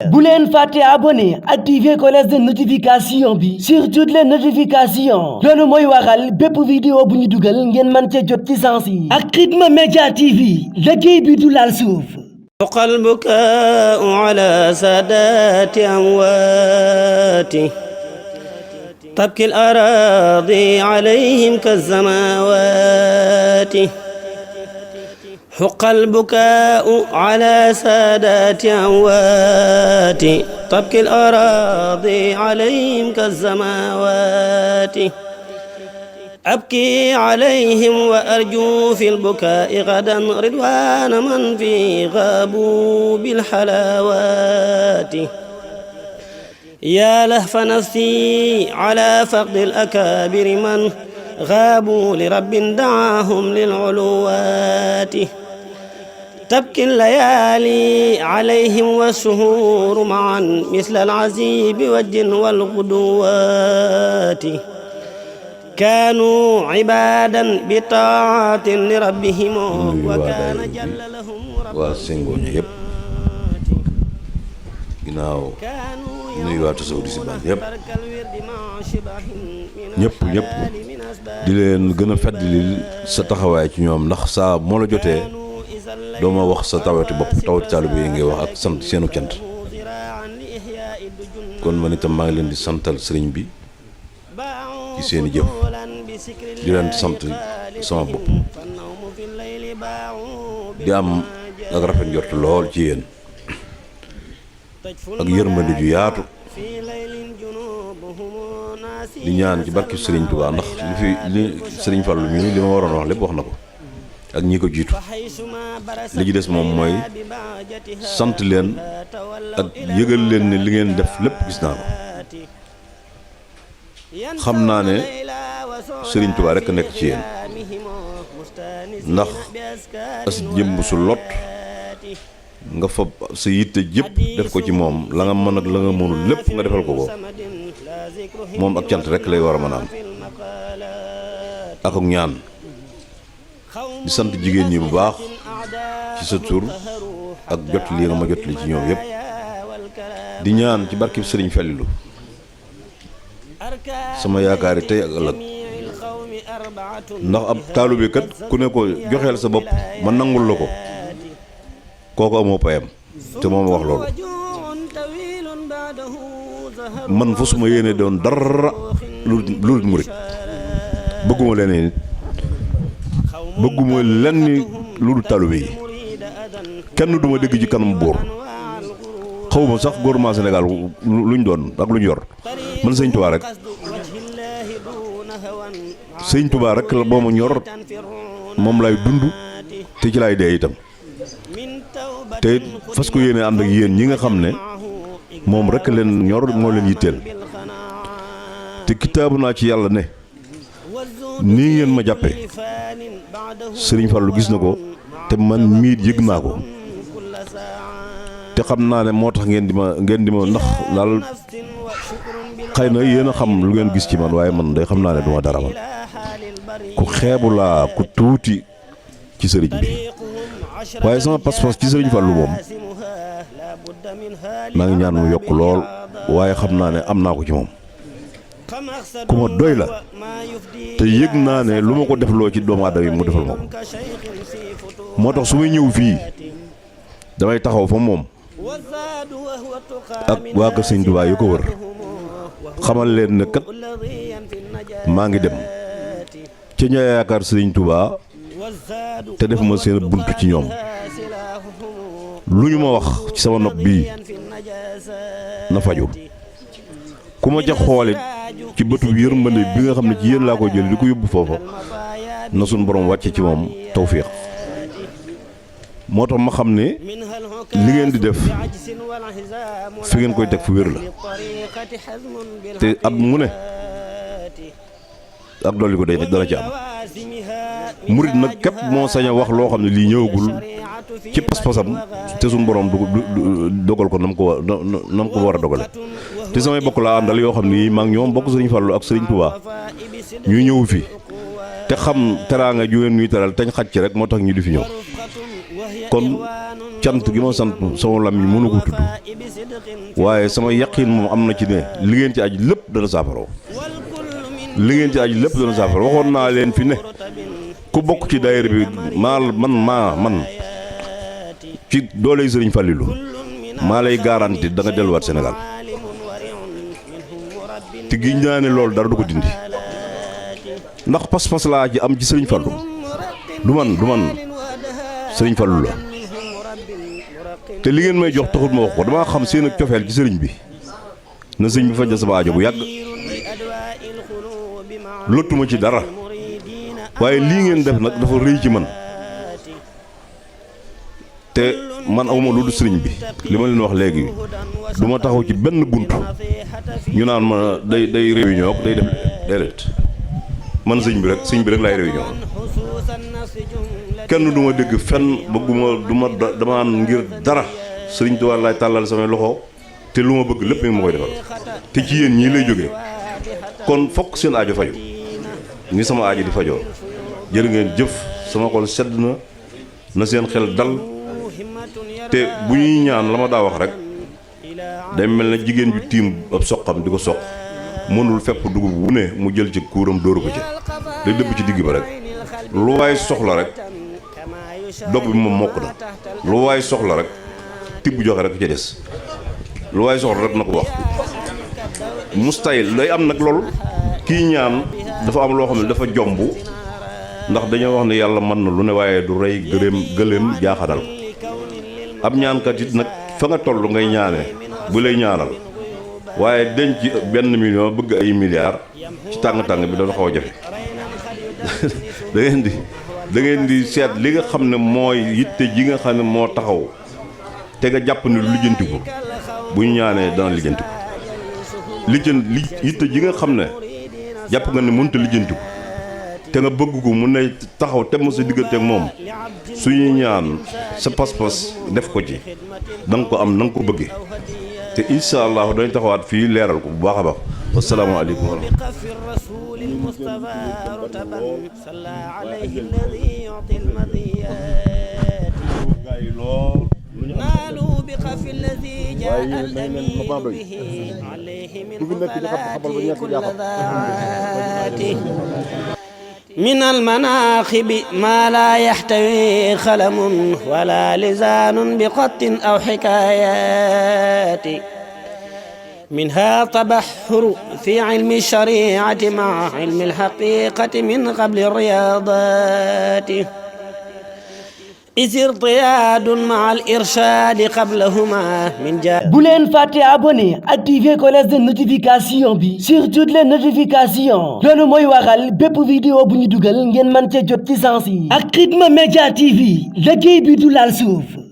bu leen fàtte abonné activer cloche de notification bi sur toutes les notifications loolu mooy waral bépp vidéo bu ñu dugal ngeen mën ca jot ci sens yi ak Khidma Media TV liggéey bi du laal suuf. حق البكاء على سادات أمواتي تبكي الأراضي عليهم كالسماوات حق البكاء على سادات أموات تبكي الأراضي عليهم كالسماوات أبكي عليهم وأرجو في البكاء غدا رضوان من في غابوا بالحلاوات يا لهف نفسي على فقد الأكابر من غابوا لرب دعاهم للعلوات تبكي الليالي عليهم والشهور معا مثل العزيب والجن والغدوات كانوا عبادا بطاعة لربهم وكان جل لهم waa Senghor yëpp ginnaaw nuyu waa Tasawudu si baan yëpp ñëpp di leen gën a feddali sa taxawaay ci ñoom ndax saa moo la jotee doo ma wax sa tawati bopp tawati taalibe yi ngay wax ak sant seenu cant kon man itam maa ngi leen di santal sëriñ bi ci seeni jëf di leen sant sama bopp di am ak rafet njort lool ci yéen ak yërmande ju yaatu di ñaan ci barki Serigne Touba ndax li Serigne Fallou mii li ma waroon wax lépp wax na ko ak ñi ko jiitu li ci des moom mooy sant leen ak yëgal leen ne li ngeen def lépp gis naa ko xam naa ne Serigne Touba rekk nekk ci yéen ndax as jëmb su lot nga fa sa yitte jëpp def ko ci moom la nga mën ak la nga mënul lépp nga defal ko moom ak cant rekk lay war a mën a am ak ñaan di sant jigéen ñi bu baax ci sa tur ak jot lii nga ma jot li ci ñoom yëpp di ñaan ci barkib Serigne Fallilou sama yaakaari tey ak ëllëg ndax ab taalibe kat ku ne ko joxeel sa bopp ma nangul la ko kooku amoo payam te moo ma wax loolu man fa suma yéene doon dara lu murit bëgguma leneen nit bëgguma lenn lu dul taalibe yi kenn duma dégg ci kanam buur xawma sax gouvernement Sénégal luñ doon ak luñ yor man sëñ Tuubaa rek sëñ Tuubaa rek la boo ma ñor moom lay dund te ci lay dee itam te fas ko yéene ànd ak yéen ñi nga xam ne moom rek leen ñor moo leen yitteel te kitaabu naa ci yàlla ne nii ngeen ma jàppe Sëriñ Fallu gis na ko te man miit yëg naa ko te xam naa ne moo tax ngeen di ma ndax daal xëy na yéen a xam lu ngeen gis ci man waaye man day xam naa ne duma dara man ku xeebu laa ku tuuti ci sëriñ bi waaye sama pas-pas ci Sëriñ Fallu moom maa ngi ñaan mu yokk lool waaye xam naa ne am naa ko ci moom ku ma doy la te yëg naa ne lu ma ko defloo ci doomu aadama yi mu defal ma ko moo tax su may ñëw fii damay taxaw fa moom ak waa kër Sëñ Tuubaa yu ko wër xamal leen ne kat maa ngi dem ca ña yaakaar Sëriñ Tuubaa te def ma seen bunt ci ñoom lu ñu ma wax ci sama nopp bii na faju ku ma ca xoolit ci bëtu yërmande bi nga xam ne ci yéen laa ko jël di ko yóbbu foofa na suñ borom wàcce ci moom tawfiix moo tax ma xam ne li ngeen di def fi ngeen koy teg fu wér la te at mu ne ak dolli ko day dana ci am murit nag képp moo sañ a wax loo xam ne lii ñëwagul ci pas-pasam te suñu borom dogal ko nam ko war a dogale te samay bokk laa àndal yoo xam ne maa ngi ñoom bokk Sëriñ Fallu ak Sëriñ Tuubaa ñuy ñëw fi te xam teraanga ju ngeen ñuy teral tañ xaj ci rek moo tax ñu di fi ñëw kon cant gi ma sant sama lam yi mënu ko tudd waaye sama yaqin moom am na ci ne li ngeen ci aju lépp dana saafaroo li ngeen ci aju lépp dana saafaroo waxoon naa leen fi ne ku bokk ci daayira bi man ci dooley Sëriñ Fallilu maa lay garanti da nga delluwaat Sénégal te gi ñaane loolu dara du ko dindi ndax pas-pas laa ci am ci Sëriñ Fallu du man Sëriñ Fallu la te li ngeen may jox taxul ma wax ko damaa xam seen ak cofeel ci sëriñ bi na sëriñ bi faj na sama aajo bu yàgg lottuma ci dara waaye lii ngeen def nag dafa rëy ci man te man awma lu du sëriñ bi li ma leen wax léegi du ma taxaw ci benn bunt ñu naan ma day réunion day def déedéet man sëñ bi rek laay réunion kenn du ma dégg fenn bëgguma dama ngir dara sëriñ Tuubaa laay tàllal samay loxo te lu ma bëgg lépp mi ma koy defal te ci yéen ñii lay jógee kon fokk seen aajo faju ni sama aajo di fajoo jërë ngeen jëf sama xol sedd na seen xel dal te bu ñuy ñaan la ma daa wax rek day mel na jigéen ju tiim ab soqam di ko soq mënul fepp dugub bu ne mu jël ci kuuram dóoru ko ci day dëbb ci digg ba rek lu waay soxla rek dog bi moom mokk na lu waay soxla rek tibb joxe rek ci des lu waay soxla rek na ko wax mustahil day am nag lool kii ñaan dafa am loo xam ne dafa jomb ndax dañoo wax ne yàlla mën na lu ne waaye du rey gëléem jaaxanal ab ñaankat it nag fa nga toll ngay ñaane bu lay ñaanal waaye denc benn million bëgg ay milliards ci tàng-tàng bi dafa xaw a jafe da ngeen di seet li nga xam ne mooy yitte ji nga xam ne moo taxaw te nga jàpp ne lu lijjantiku bu ñu ñaanee dana lijjantiku yitte ji nga xam ne jàpp nga ne mënut a lijjantiku te nga bëgg ko mu ne taxaw te ma sa diggante ak moom suñuy ñaan sa pas-pas def ko ci da nga ko am na nga ko bëggee te incha allah dañ taxawaat fii leeral ko bu baax a baax wasalaamaaleykum wa من المناخب ما لا يحتوي خلم ولا لسان بقط أو حكايات منها تبحر في علم الشريعة مع علم الحقيقة من قبل الرياضات إذ ارتياد مع الإرشاد قبلهما من جاء bu leen fàtte abonné activer cloche de notification bi sur toutes les notifications loolu mooy waral bépp vidéo bu ñu dugal ngeen mën cee jot ci sens yi ak Khidma Media TV liggéey bi du laal suuf